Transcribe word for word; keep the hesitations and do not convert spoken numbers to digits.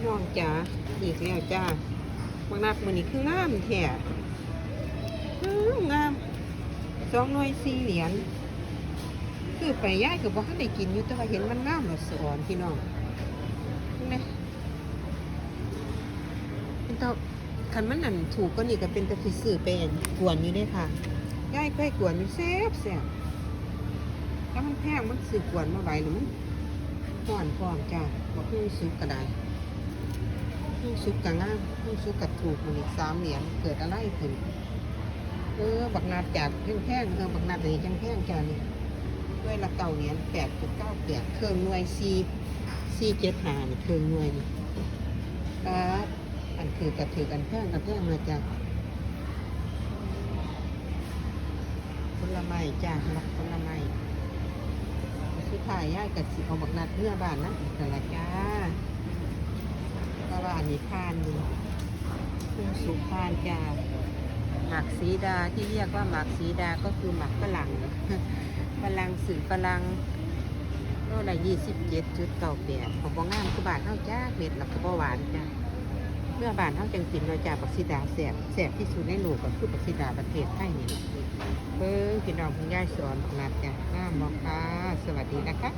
น้องจ๋า อีกแล้วจ้า บักนัดมื้อนี้คืองามแท้ งามงาม สองหน่วยสี่เหรียญ ซื้อไปยายก็บ่ทันได้กินอยู่ แต่ว่าเห็นมันงามแล้วสะออนพี่น้อง นี่ เป็นตา คันมันนั่นถูกกว่านี้ก็เป็นตาสิซื้อไปกวนอยู่เด้ค่ะ ยายเคยกวนอยู่แซ่บแซ่บ แต่มันแพง มันซื้อกวนบ่ไหวหรือมันฮ้อนพร้อมจ้า บักฮุ่งสุกก็ได้ ฮุ่งสุกก็งาม ฮุ่งสุกก็ถูก มื้อนี้สามเหรียญ เกิดอะไรขึ้น เออ บักนัดจากแพงๆ เออ บักนัดนี่จั่งแพงจ้านี่ หน่วยละเก้าเหรียญ แปดจุดเก้าแปด เครื่องหน่วย สี่ สี่เจ็ดห้า นี่ เครื่องหน่วยนี่ ป๊าด อันถืกก็ถืก อันแพงก็แพงนะจ้า ผลไม้จ้า มักผลไม้ สุดท้ายยายก็สิเอาบักนัดเมือบ้านนำอีกนั่นล่ะจ้า เพราะว่าอันนี้ผ่านอยู่ ฮุ่งสุกผ่านจ้า หมากสีดา ที่เรียกว่าหมากสีดาก็คือหมากฝรั่ง ฝรั่ง ซื้อฝรั่ง โลละยี่สิบเจ็ดจุดเก้าแปด ก็บ่งามคือบ้านเฮาจักเม็ด แล้วก็บ่หวานจ้า เมือบ้านเฮาจั่งกินเนาะจ้า บักสีดาแซ่บ แซ่บที่สุดในโลกก็คือบักสีดาประเทศไทยนี่ล่ะ เบิ่งพี่น้อง คุณยายสอนบักนัดจ้า งามบ่คะ สวัสดีนะคะ